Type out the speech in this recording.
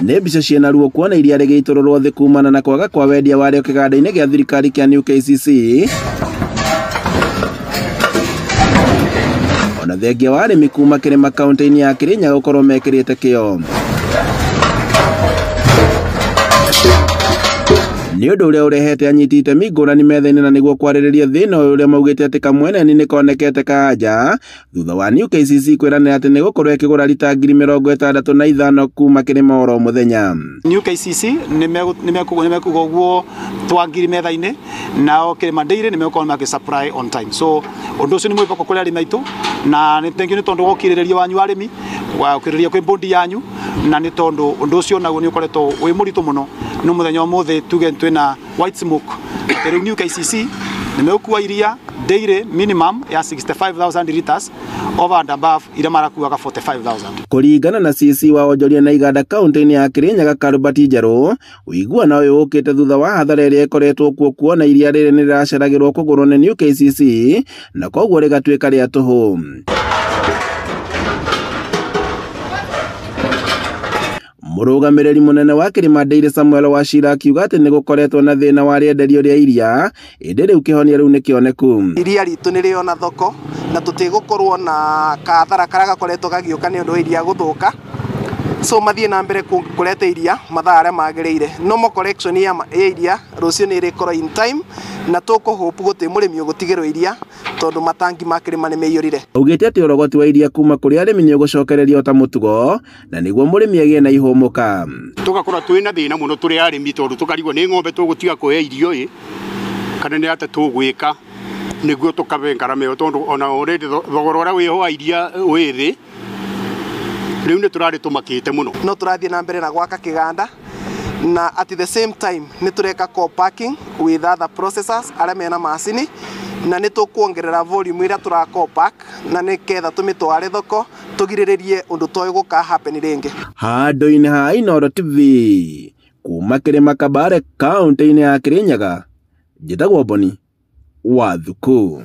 Nĩ mbica ciĩna ruo kuona iria rĩgĩitũrũrwo thĩ kumana na kwaga kwa wendia warĩo kĩganda-inĩ gĩa thirikari kĩa New KCC. Ona thengia wa arĩmi kuma Kĩrĩma kaunti-inĩ ya Kĩrĩnyaga gũkorwo mekĩrĩte kĩo. Nĩ ũndũ ũrĩa ũrehete anyiti itemi ngũrani metha-inĩ na nĩguo kwarĩrĩria thĩna ũyũ ũrĩa maugĩte atĩ kamweneni nĩ konekete kanja thutha wa New KCC kwĩranĩra atĩ nĩ gũkorwo ĩkĩgũra rita 65,000 kuma Kĩrĩma oro mũthenya. New KCC nĩ mekuga ũguo twa ngiri metha-inĩ, nao Kĩrĩma Dairy nĩ megũkorwo makĩ supply on time. So ũndũ ũcio nĩ mwĩhoko kũrĩ arĩmi aitũ, na nĩ thengiũ nĩ tondũ wa ũkirĩrĩria wanyu arĩmi, wa ũkirĩrĩria kwĩ bondi yanyu, na nĩ tondũ ũndũ ũcio naguo nĩ ũkoretwo wĩ mũritũ mũno. No mũthenya ũmũthĩ tuge twĩna white smoke atĩ rĩu New KCC nĩ megũkua iria daily minimum ya 65,000 liters over and above iria marakuaga 45,000. Kũringana na CC wa onjoria na iganda kaunti-inĩ ya Kĩrĩnyaga Karubati Njerũ, ũiguano ũyũ ũkĩte thutha wa hathara ĩrĩa ĩkoretwo kuo kuona iria rĩrĩ nĩ rĩraceragĩrwo kũgũrwo nĩ New KCC na koguo rĩgatuĩka rĩa tũhũ. Mũrũgamĩrĩri mũnene wa Kĩrĩma Dairy Samuel Wachira akiuga atĩ nĩ gũkoretwo na thĩna wa rĩenderio rĩa iria, ĩndĩ rĩu kĩhonia rĩu nĩ kĩoneku. Iria ritũ nĩ rĩona thoko na tũtigũkorwo na kathara karĩa gakoretwo gagĩũka nĩ ũndũ wa iria gũthũka. So mathiĩ na mbere kũrete iria mathaa arĩa magĩrĩire. Normal collection ya iria rũciũ nĩ ĩrĩkorwo in time, na tũkũhope gũtirĩ mũrĩmi ũgũtigĩrwo iria tondũ matangi ma Kĩrĩma nĩ maiyũrire. Augĩte atĩ ũrogoti wa iria kuma kũrĩ arĩmi nĩ ũgũcokererio ta mũtugo na nĩguo mũrĩmi agĩe na ihũmũka. Tũgakorwo twĩna thĩna mũno tũrĩ arĩmi tondũ tũkarigwo nĩ ng'ombe tũgũtiga kũhe irio ĩ kana nĩ atĩ tũgwĩka nĩguo tũkabe ngarama ĩyo, tondũ ona already thogora ũrĩa wĩho wa iria wĩ thĩ rĩu nĩ tũrarĩ tũmakĩte mũno. No tũrathiĩ na mbere na gwaka kĩganda, na at the same time nĩ tũreka co-packing with other processors arĩa mena macini, na nĩ tũkuongerera volume ĩrĩa tũra co-pack na nĩ ketha tũmĩtware thoko tũgirĩrĩrie ũndũ ta ũyũ gũka happen rĩngĩ. Handũ-inĩ ha Inooro TV kuma Kĩrĩma Kabare kaunti-inĩ ya Kĩrĩnyaga, njĩtagwo Boni wa Thuku.